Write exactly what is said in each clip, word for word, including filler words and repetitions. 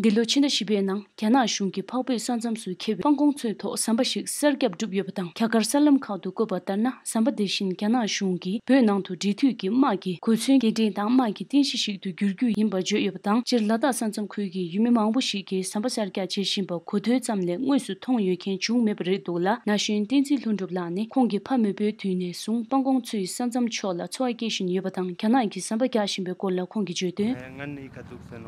འདི་ལོ་ཕྱི་ཟླ་བཞི་པའི་ནང་རྒྱ་ནག་གཞུང་གིས་འཕགས་བོད་ས་མཚམས་སུ་འཁེལ་བའི་སྤང་གོང་མཚོའི་ཐོག་ཟམ་པ་ཞིག་གསར་བརྒྱབ་གྲུབ་ཡོད་པ་དང་། རྒྱ་གར་གསར་ལམ་ཁག་ཏུ་བཀོད་པ་ལྟར་ན། ཟམ་པ་དེ་བཞིན་རྒྱ་ནག་གཞུང་གིས་བོད་ནང་དུ་འབྲེལ་མཐུད་ཀྱི་དམག་གི་གོ་མཚོན་སྐྱེལ་འདྲེན་དང་དམག་གི་རྟེན་གཞི་ཞིག་ཏུ་འགྱུར་རྒྱུ་ཡིན་པ་བརྗོད་ཡོད་པ་དང་། སྤྱིར་ལ་དྭགས་ས་མཚམས་ཁུལ་གྱི་ཡུལ་མི་མང་པོ་ཞིག་གིས་ཟམ་པ་གསར་རྒྱག་བྱེད་བཞིན་པ་གོ་ཐོས་ཙམ་ལས་དངོས་སུ་མཐོང་ཡོད་མཁན་བྱུང་མེད་པ་རེད་འདུག་ལ། ན་གཞོན་བསྟན་འཛིན་ལྷུན་གྲུབ་ལགས་ནི་ཁོང་གིས་ཕ་མེས་པོའི་དུས་ནས་བཟུང་སྤང་གོང་མཚོའི་ས་མཚམས་ཕྱོགས་ལ་འཚོ་བ་སྐྱེལ་བཞིན་ཡོད་པ་དང་། རྒྱ་ནག་གིས་ཟམ་པ་རྒྱག་བཞིན་པའི་སྐོར་ལ་ཁོང་གིས་བརྗོད་དོན།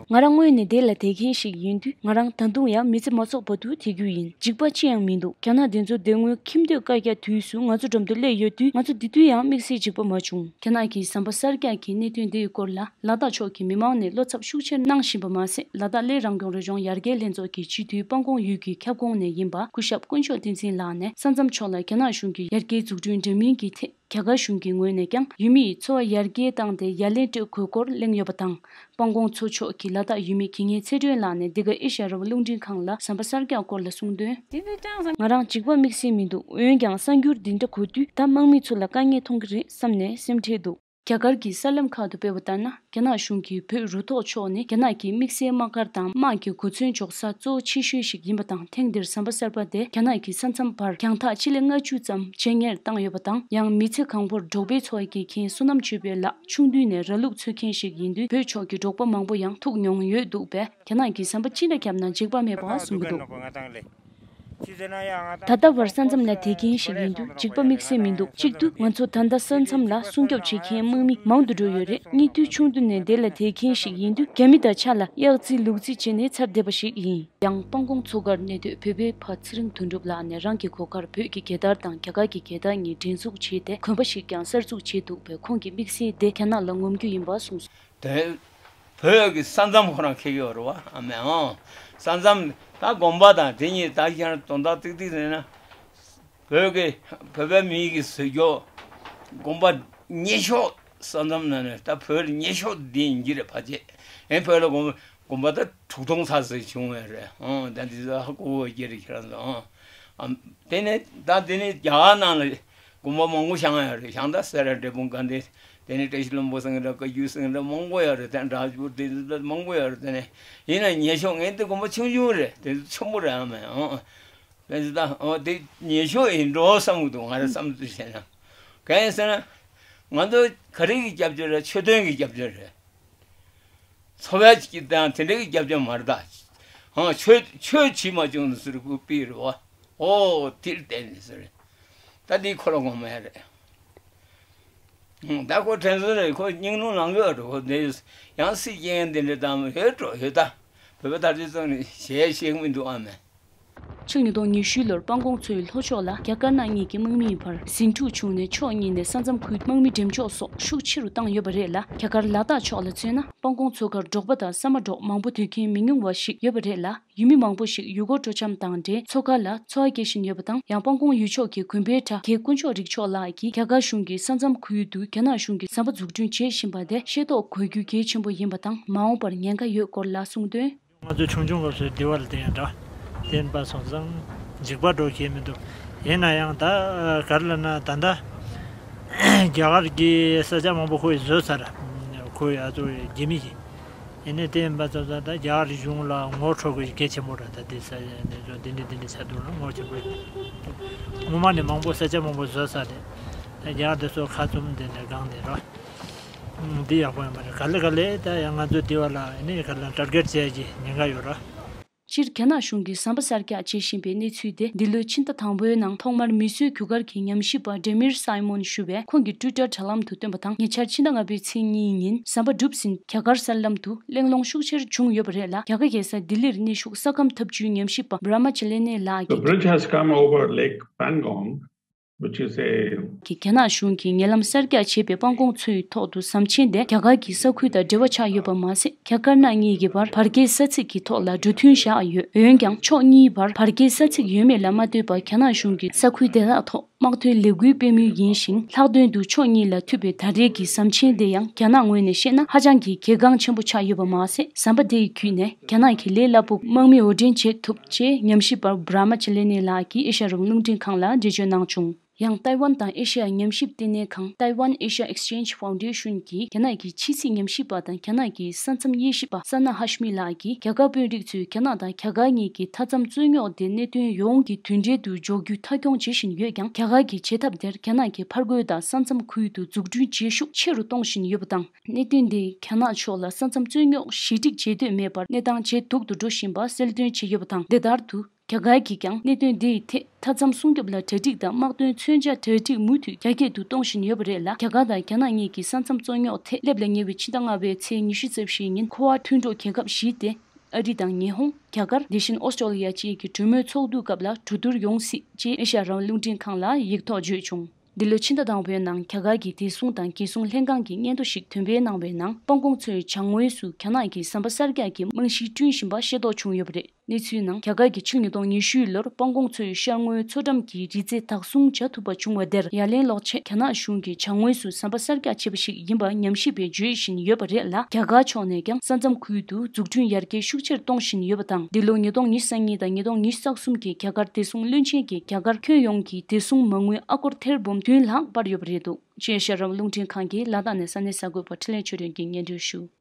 ང་རང་དངོས་ནས་དེ་ལ་དད་མཁན་ཞིག་ཡིན་དུས། ང་རང་ད་དུང་ཡང་མི་ཚེ་མ་རྫོགས་བར་དུ་དེ་རྒྱུ་ཡིན། འཇིགས་པ་ཅི་ཡང་མི་འདུག་རྒྱ་ནག་དེ་ཚོ་དེ་སྔོན་ཁྱིམ་སྡོད་བཀའ་རྒྱ་དུས་སུ་ང་ཚོ་འགྲམ་དུ་སླེབས་ཡོད་དུས། ང་ཚོ་དེ་དུས་ཡང་དམིགས་བསལ་འཇིགས་པ་མ་བྱུང་། རྒྱ་ནག་གི་ཟམ་པ་གསར་རྒྱག་གི་གནད་དོན་འདིའི་སྐོར་ལ་ལ་དྭགས་ཕྱོགས་ཀྱི་མི་མང་ནས་བློ་འཚབ་ཤུགས་ཆེར་གནང་བཞིན་པ་མ་ཟད། ལ་དྭགས་གླེ་རང་སྐྱོང་རི་ལྗོངས་ཡར་རྒྱས་ལྷན་ཚོགས་ཀྱི་སྤྱི་འཐུས་སྤང་གོང་ཡུལ་གྱི་ཁྱབ་ཁོངས་ནས་ཡིན་པ་སྐུ་ཞབས་དཀོན་མཆོག་བསྟན་འཛིན་ལགས་ནས། ས་མཚམས་ཕྱོགས་ལ་རྒྱ་ནག་གཞུང་གིས་ཡར་རྒྱས་འཛུགས་སྐྲུན་འདྲ་མིན་གྱི་ཐད། རྒྱ་གར་གཞུང་གི་ངོས་ནས་ཀྱང་ཡུལ་མིའི་འཚོ་བ་ཡར་རྒྱས་བཏང་སྟེ་ཡ་ལན་སྤྲོད་དགོས་སྐོར་གླེང་ཡོད་པ་དང་། སྤང་གོང་མཚོ་ཕྱོགས་ཀྱི་ལ་དྭགས་ཡུལ་མི་དགེ་བསྙེན་ཚེ་སྒྲོན་ལགས་ནས་འདི་ག་ཨེ་ཤ་ཡ་རང་དབང་རླུང་འཕྲིན་ཁང་ལ་ཟམ་པ་གསར་རྒྱག་སྐོར་ལ་གསུངས་དོན། ང་རང་འཇིགས་པ་དམིགས་བསལ་མི་འདུག་འོན་ཀྱང་གསར་འགྱུར་འདི་འདྲ་གོ་དུས། ད་དམག་མི་ཚོ་ལ་དཀའ་ངལ་མཐོང་གི་རེད་བསམ་ནས་སེམས་ཁྲལ་འདུག་རྒྱ་གར་གྱི་གསར་ལམ་ཁག་ཏུ་སྤེལ་བ་ལྟར་ན། རྒྱ་ནག་གཞུང་གིས་བོད་རུ་ཐོག་ཕྱོགས་ནི་རྒྱ་ནག་གི་དམིགས་བསལ་དམག་སྒར་དང་དམག་གི་གོ་མཚོན་འཇོག་ས་གཙོ་བོ་ཆེ་ཤོས་ཤིག་ཡིན་པ་དང་། ཐེངས་འདིར་ཟམ་པ་གསར་པ་དེ་རྒྱ་ནག་གི་ས་མཚམས་བར་རྒྱང་ཐག་སྤྱི་ལེ་ལྔ་བཅུ་ཙམ་ཇེ་ཉེར་བཏང་ཡོད་པ་དང་། ཡང་མི་ཚེ་གང་པོར་འབྲོག་པའི་འཚོ་བ་སྐྱེལ་མཁན་བསོད་ནམས་ཆོས་འཕེལ་ལགས་ཆུང་དུས་ནས་ར་ལུག་འཚོ་མཁན་ཞིག་ཡིན་དུས། བོད་ཕྱོགས་ཀྱི་འབྲོག་པ་མང་པོ་ཡང་ཐུག་མྱོང་ཡོད་འདུག་པས། རྒྱ་ནག་གིས་ཟམ་པ་ཅི་འདྲ་བརྒྱབ་ན་འཇིགས་པ་མེད་པ་གསུང་གི་འདུག་ད་ལྟ་བར་ས་མཚམས་ལ་བསྡད་མཁན་ཞིག་ཡིན་དུས་འཇིགས་པ་དམིགས་བསལ་མི་འདུག་གཅིག་ཏུ་ང་ཚོ་ད་ལྟ་ས་མཚམས་ལ་སྲུང་སྐྱོབ་བྱེད་མཁན་དམག་མི་མང་དུ་འགྲོ་ཡོད་རེད། གཉིས་དུས་ཆུང་དུས་ནས་འདི་ལ་བསྡད་མཁན་ཞིག་ཡིན་དུས། རྒྱ་མི་དང་ཆ་ལ་གཡག་རྩི་ལུག་རྩི་བྱས་ནས་ཚར་བསྡད་པ་ཞིག་ཡིན། ཡང་སྤང་གོང་མཚོ་ཁར་གནས་སྡོད་བོད་པའི་ཕ་ཚེ་རིང་དོན་གྲུབ་ལགས་ནས་རང་གི་སྒོ་ཁར་བོད་ཀྱི་རྒྱལ་དར་དང་རྒྱ་གར་གྱི་རྒྱལ་དར་གཉིས་སྒྲེང་འཛུགས་བྱས་ཏེ། གོན་པ་ཞིག་ཀྱང་གསར་འཛུགས་བྱས་འདུག་པས། ཁོང་གི་དམིགས་བསལ་དེ་རྒྱ་ནག་ལ་ངོམ་རྒྱུ་ཡིན་པ་གསུངས་སོང་། དེ་བོད་ཀྱི་ས་མཚམས་ཁོ་རང་འཁེལ་གྱི་ཡོད་རེད་བ། ཨ་མས་ཨང་། ས་མཚམས་ད་དགོན་པ་དང་དེ་གཉིས་ད་ཁྱེད་རང་དོན་དག་ཏིག་ཏིག་ཟེར་ན། བོད་ཀྱི་བོད་པའི་མི་གི་ཟེར་རྒྱུ། དགོན་པ་ཉེ་ཤོས་ས་མཚམས་ནང་ནས་ད་བོད་ལ་ཉེ་ཤོས་འདི་ཡིན་གྱི་རེད། ཕལ་ཆེར་ཨེ་བོད་ལ་དགོན་དགོན་པ་ད་དྲུག་སྟོང་ཚར་ཟིག་བྱུང་བས་རེད། ཨང་། ད་འདི་ཚོ་ཧ་གོ་གི་རེད་ཁྱེད་རང་ཚོ། ཨང་། ཨ་དེ་ནས་ད་དེ་ནས་རྒྱ་གར་ནང་ལ། དགོན་པ་མང་པོ་བཞེངས་ཡོད་རེད། བཞེངས་ད་སེ་ར་འབྲས་སྤུངས་དགའ་ལྡན། དེ་ནས་བཀྲ་ཤིས་ལྷུན་པོ་ཟེར་མཁན་འདྲ། བཀའ་བརྒྱུད་ཟེར་མཁན་འདྲ་མང་པོ་ཡོད་རེད། དེ་འདྲ་ཇུ་དེ་ཚོ་མང་པོ་ཡོད་རེད། དེ་ནས་ཡིན་ན་ཉེ་ཤོས་ངས་དེ་དགོན་པ་ཆུང་ཆུང་རེད། དེ་ཚོ་ཆེན་པོ་རེད། ཨ་མས་ཨང་། དེ་ཚོ་ད་ཨོ་དེ་ཉེ་ཤོས་ཡིན་འགྲོ་བསམ་གྱི་འདུག་ང་རང་བསམ་ཚུལ་བྱས་ན། གང་ཡིན་ཟེར་ན། ང་ཚོ་ག་རེ་གི་སྐྱབས་བཅོལ་རེད། ཆོས་དོན་གི་སྐྱབས་བཅོལ་རེད། འཚོ་བའི་ཆེད་དང་དེ་འདྲའི་རྒྱབ་ལྗོངས་མ་རེད་ད། ཧང་། ཆོས་ཆོས་བྱེད་མ་བྱུང་ནས་ཟེར་དགོས་པའི་རེད་བ། ཨོ་དེར་བརྟེན་ནས་ཟེར། ད་འདི་ཁོ་རང་ངོ་མ་ཡ་རེད། ཧང་། ད་ཁོ་དྲན་གསོ་རེད། ཁོ་སྙིང་རླུང་ལངས་གི་རེད། ཁོ་འདི་ཡང་སྲིད་སྐྱོན་འདི་འདྲ་དང་ཡོད་འགྲོ་ཡོད་ད། བོད་པ་དར་རྒྱས་ཚང་ནས་ཞེས་བཤད་གི་མི་འདུག་ཨ་མས། ཕྱི་ལོ་ཉིས་སྟོང་ཉི་ཤུ་ལོར་སྤང་གོང་མཚོའི་ལྷོ་ཕྱོགས་ལ་རྒྱ་དཀར་ནག་གཉིས་ཀྱི་དམག་མིའི་བར་ཟིང་འཁྲུག་བྱུང་ནས་ཕྱོགས་གཉིས་ནས་ས་མཚམས་ཁུལ་དམག་མི་འགྲེམས་འཇོག་སོགས་ཤུགས་ཆེ་རུ་བཏང་ཡོད་པ་རེད་ལ། རྒྱ་གར་ལ་དྭགས་ཕྱོགས་ལ་མཚོན་ན། སྤང་གོང་མཚོ་ཁར་འབྲོག་པ་དང་ཟ་མ་འབྲོག་མང་པོ་སྡོད་མཁན་མི་ཉུང་བ་ཞིག་ཡོད་པ་རེད་ལ། ཡུལ་མི་མང་པོ་ཞིག་ཡུལ་སྐོར་སྤྲོ་འཆམ་དང་འབྲེལ་མཚོ་ཁ་ལ་འཚོ་བ་སྐྱེལ་བཞིན་ཡོད་པ་དང་། ཡང་སྤང་གོང་ཡུལ་ཕྱོགས་ཀྱི་དགོན་པའི་གྲྭ་རྒན་དཀོན་མཆོག་རིག་མཆོག་ལགས་ཀྱིས་རྒྱ་གར་གཞུང་གིས་ས་མཚམས་ཁུལ་དུ་རྒྱ་ནག་གཞུང་གིས་ཟམ་པ་འཛུགས་སྐྲུན་བྱེད་བཞིན་པ་དེ་ཤེས་རྟོགས་དགོས་རྒྱུ་གལ་ཆེན་པོ་ཡིན་པ་དང་། མ་འོངས་པར་ཉེན་ཁ་ཡོད་སྐོར་ལ་གསུངས་དོན། ང་ཚོ་ཆུང་ཆུང་སྐབས་སུ་འདི་བ་ལ་བསྡད་ཡོད་འདྲ། བསྟན་པ་སོང་ཙང་འཇིགས་པ་འགྲོ་མཁན་མི་འདུག་ཡིན་ན་ཡང་ད་ག་རེ་ལབ་ན། ད་ལྟ་རྒྱ་གར་གྱི་ས་ཆ་མང་པོ་ཁོ་ཡིས་བཟོས་ཚར། ཁོ་ཡི་ཨ་ཚོ་རྒྱ་མི་གིས། ཡིན་ནའི་དེ་ཡིན་པ་ཙམ་ཙམ་ད་རྒྱ་གར་གཞུང་ལ་ངོ་འཕྲོད་དགོས་ཀྱི་གལ་ཆེན་པོ་རེད། ད་དེ་ས་ཆ་འདི་ཚོ་འདི་འདྲ་འདི་འདྲ་ཆགས་འདུག་ན་ངོ་ཆེན་པོ་རེད། སྔོན་མ་ནས་མང་པོ་ས་ཆ་མང་པོ་བཟོས་ཚར་རེད། ད་རྒྱ་གར་དེ་ཚོ་ཁ་བཙུམ་དེ་འདྲ་སྒང་ནས་ར། ཨུམ། འདི་ཡག་པོ་ཡོད་མ་རེད། ག་ལེ་ག་ལེ་ད་ཡང་ང་ཚོ་འདི་བ་ལ་ནི་ག་ལེ་ཊར་གེཊ་བྱས་ཀྱི་ཉེན་ཁ་ཡོད་ར། སྤྱིར་རྒྱ་ནག་གཞུང་གིས་ཟམ་པ་གསར་རྒྱག་བྱེད་བཞིན་པའི་གནས་ཚུལ་དེ་འདི་ལོའི་ཕྱི་ཟླ་དང་པོའི་ནང་ཐོག་མར་མིས་བཟོས་རྒྱུ་སྐར་གྱི་ཉམས་ཞིབ་པ་ཌེ་མིར་སའི་མོན་ཞུ་བས་ཁོང་གི་ཊུའི་ཊར་དྲ་ལམ་དུ་བཏོན་པ་དང་། ཉེ་ཆར་ཕྱི་ཟླ་ལྔ་པའི་ཚེས་གཉིས་ཉིན་ཟམ་པ་གྲུབ་ཟིན་རྒྱ་གར་གསར་ལམ་དུ་གླེང་སློང་ཤུགས་ཆེར་བྱུང་ཡོད་པ་རེད་ལ། རྒྱ་གར་རྒྱལ་ས་ལྡི་ལིར་གནས་བཞུགས་ས་ཁམས་ཐབས་ཇུས་ཉམས་ཞིབ་པ་བྷྲ་མ་ཅི་ལེ་ནེ་ལགས་The ཀྱིས། Bridge has come over Lake Pangong, which is a གིས་རྒྱ་ནག་གཞུང་གིས་ཉེ་ལམ་གསར་རྒྱག་བྱས་པའི་སྤང་གོང་མཚོའི་ཐོག་ཏུ་ཟམ་ཆེན་དེ་རྒྱ་གར་གྱི་ས་ཁུལ་དང་འབྲེལ་བ་ཆགས་ཡོད་པ་མ་ཟད། རྒྱ་དཀར་ནག་གཉིས་ཀྱི་བར་བར་བརྒལ་ས་ཚིགས་ཀྱི་ཐོག་ལ་འགྲོ་མཐུན་བཞག་ཡོད། འོན་ཀྱང་ཕྱོགས་གཉིས་བར་བར་བརྒལ་ས་ཚིགས་ཡོད་མེད་ལ་མ་ལྟོས་པར་རྒྱ་ནག་གཞུང་གིས་ས་ཁུལ་དེ་དག་ཐོག་དམག་དོན་ལས་འགུལ་སྤེལ་མུས་ཡིན་ཞིང་། ལྷག་དོན་དུ་ཕྱོགས་གཉིས་ལ་མཐུད་པའི་ད་རེས་ཀྱི་ཟམ་ཆེན་དེ་ཡང་རྒྱ་ནག་ངོས་ནས་བཤད་ན་ཧ་ཅང་གི་གལ་འགངས་ཆེན་པོ་ཆགས་ཡོད་པ་མ་ཟད། ཟམ་པ་དེ་ཡི་བརྒྱུད་ནས་རྒྱ་ནག་གིས་ལས་སླ་པོ་དམག་མི་དབོར་འདྲེན་བྱེད་ཐུབ་ཅེས་ཉམས་ཞིབ་པ་བྷྲ་མ་ཅི་ལེ་ནེ་ལགས་ཀྱིས་ཨེ་ཤ་ཡ་རང་དབང་རླུང་འཕྲིན་ཁང་ལ་འགྲེལ་བརྗོད་གནང་བྱུང་། ཡང་ཏའེ་ཝན་དང་ཨེ་ཤ་ཡ་ཉམས་ཞིབ་ལྟེ་གནས་ཁང་Taiwan Asia Exchange Foundation གྱིས་རྒྱ་ནག་གི་ཕྱི་སྲིད་ཉམས་ཞིབ་པ་དང་རྒྱ་ནག་གི་ས་མཚམས་དབྱེ་ཞིབ་པ་ས་ན་ཧ་ཤི་མི་ལགས་ཀྱིས་རྒྱ་གར་དཔོན་རིགས་ཚོས་རྒྱ་ནག་དང་རྒྱ་གར་གཉིས་ཀྱི་མཐའ་མཚམས་རྩོད་རྙོག་དེ་གནད་དོན་ཡོངས་ཀྱི་མདུན་གྲལ་དུ་འཇོག་རྒྱུ་མཐའ་འཁྱོངས་བྱེད་བཞིན་ཡོད་ཀྱང་། རྒྱ་གར་གྱི་བྱེད་ཐབས་དེར་རྒྱ་ནག་གིས་ཕར་རྒོལ་དང་ས་མཚམས་ཁུལ་དུ་འཛུགས་སྐྲུན་བྱེད་ཤུགས་ཆེ་རུ་གཏོང་བཞིན་ཡོད་པ་དང་། གནད་དོན་འདིས་རྒྱ་ནག་ཕྱོགས་ལ་ས་མཚམས་རྩོད་རྙོག་ཞི་འགྲིག་བྱེད་འདོད་མེད་པར་གནས་སྟངས་ཇེ་སྡུག་ཏུ་འགྲོ་བཞིན་པ་གསལ་སྟོན་བྱས་ཡོད་པ་དང་། འདི་ལྟར་དུ། རྒྱ་གར་གྱིས་ཀྱང་གནད་དོན་འདིའི་ཐད་མཐའ་མཚམས་སྲུང་སྐྱོབ་ལ་གྲ་སྒྲིག་དང་དམག་དོན་མཚོན་ཆ་གྲ་སྒྲིག་མུ་མཐུད་རྒྱ་སྐྱེད་དུ་གཏོང་བཞིན་ཡོད་པ་རེད་ལ། རྒྱ་གར་དང་རྒྱ་ནག་གཉིས་ཀྱི་ས་མཚམས་རྩོད་རྙོག་ཐད་སླེབས་ལ་ཉེ་བའི་ཕྱི་ཟླ་ལྔ་པའི་ཚེས་ཉི་ཤུ་རྩ་བཞིའི་ཉིན་ཁོ་ཝ་མཐུན་གྲོགས་རྒྱལ་ཁབ་བཞི་སྟེ། ཨ་རི་དང་ཉི་ཧོང་། རྒྱ་གར། དེ་བཞིན་ཨོ་སི་ཀྲོ་ལི་ཡ་བཅས་ཀྱི་གྲོས་མོལ་ཚོགས་འདུའི་སྐབས་ལ་གྲོས་བསྡུར་ཡོང་སྲིད་ཅེས་ཨེ་ཤ་ཡ་རང་དབང་རླུང་འཕྲིན་ཁང་ལ་ཡིག་ཐོག་བརྗོད་བྱུང་། འདི་ལོའི་ཕྱི་ཟླ་དང་པོའི་ནང་རྒྱ་གར་གྱི་བདེ་སྲུང་དང་རྒྱལ་སྲུང་ལྷན་ཁང་གིས་སྙན་ཐོ་ཞིག་འདོན་སྤེལ་གནང་བའི་ནང་། སྤང་གོང་མཚོའི་བྱང་ངོས་སུ་རྒྱ་ནག་གིས་ཟམ་པ་གསར་རྒྱག་གི་རྨང་གཞི་བསྐྲུན་བཞིན་པ་ཤེས་རྟོགས་བྱུང་ཡོད་པ་རེད། གནས་ཚུལ་ནང་། རྒྱ་གར་གྱིས་ཕྱི་ལོ་ཉིས་སྟོང་ཉི་ཤུ་ལོར་སྤང་གོང་མཚོའི་ཤར་ངོས་མཚོ་འགྲམ་གྱི་རི་རྩེ་བདག་བཟུང་བྱ་ཐུབ་པ་བྱུང་བ་དེར་ཡ་ལན་སློག་ཆེད། རྒྱ་ནག་གཞུང་གིས་བྱང་ངོས་སུ་ཟམ་པ་གསར་རྒྱག་བྱས་པ་ཞིག་ཡིན་པ་ཉམས་ཞིབ་པས་བརྗོད་བཞིན་ཡོད་པ་རེད་ལ། རྒྱ་གར་ཕྱོགས་ནས་ཀྱང་ས་མཚམས་ཁུལ་དུ་འཛུགས་སྐྲུན་ཡར་རྒྱས་ཤུགས་ཆེར་གཏོང་བཞིན་ཡོད་པ་དང་། འདི་ལོ་ཉིས་སྟོང་ཉི་ཤུ་རྩ་གཉིས་དང་ཉིས་སྟོང་ཉི་ཤུ་རྩ་གསུམ་གྱི་རྒྱ་གར་བདེ་སྲུང་བློན་ཆེན་གྱིས་རྒྱ་གར་ཁྱོན་ཡོངས་ཀྱི་བདེ་སྲུང་མ་དངུལ་ཨ་སྒོར་ཐེར་འབུམ་བདུན་ལྷག་སྤར་ཡོད་པ་རེད་འདུག་ཅེས་ཨེ་ཤ་ཡ་རང་དབང་རླུང་འཕྲིན་ཁང་གི་ལ་དྭགས་ནས་ས་གནས་གསར་འགོད་པ་འཕྲིན་ལས་ཆོས་སྒྲོན་གྱིས་སྙན་སྒྲོན་ཞུ།